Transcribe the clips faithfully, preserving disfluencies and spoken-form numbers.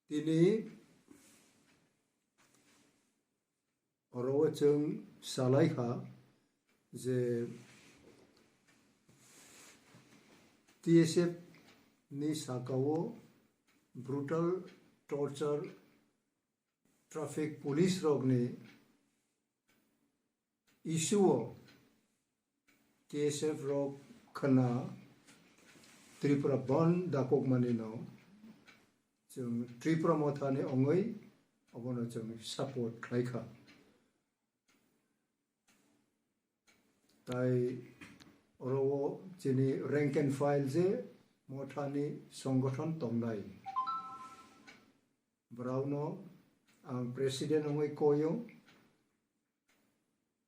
Tini oro o chwng salai kha je T S F ni saka o brutal torture, traffic police rok ni issue o T S F rok khwna Tripura Bandh dakokmani no chwng Tripura Motha ni ongwi obono chwng support khlai kha. Tai oro o chini rank and file je Motha ni songgothon tongnai, borokno ang president wngwi koyo.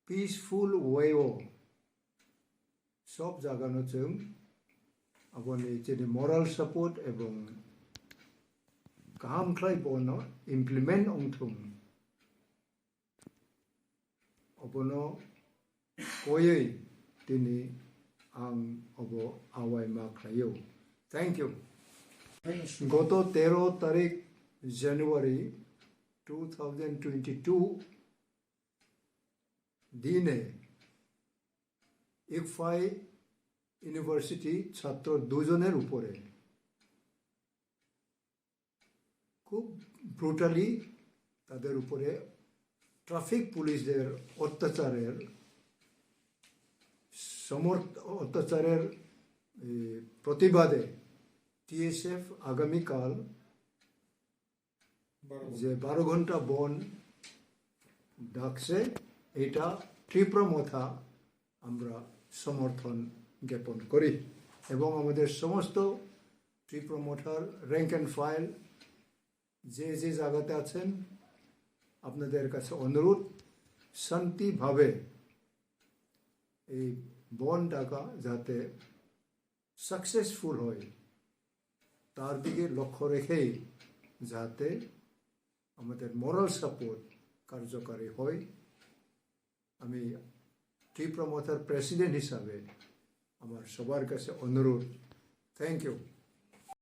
Peaceful way o sob jaga no chwng aboni chini moral support ebong kaham khlai bono implement wngthung, obono koyoi tini ang obo awai ma khlaio. Thank you. Goto tero tarik January two thousand twenty-two দিনে ইকফাই ইউনিভার্সিটি ছাত্র দুজনের উপরে খুব ব্রুটালি তাদের উপরে ট্রাফিক পুলিশদের অত্যাচারের সমর্থ অত্যাচারের এ, প্রতিবাদে টিএসএফ আগামীকাল যে বারো ঘন্টা বন্ধ ডাকছে, এটা ত্রিপুরা মথা আমরা সমর্থন জ্ঞাপন করি এবং আমাদের সমস্ত ত্রিপুরা মথার র্যাঙ্ক অ্যান্ড ফাইল যে যে জায়গাতে আছেন, আপনাদের কাছে অনুরোধ, শান্তিভাবে এই বন্ধ ডাকা যাতে সাকসেসফুল হয়, তার দিকে লক্ষ্য রেখেই যাতে আমাদের মোরাল সাপোর্ট কার্যকারী হয়। আমি ত্রিপুরা মথার প্রেসিডেন্ট হিসাবে আমার সবার কাছে অনুরোধ। Thank you.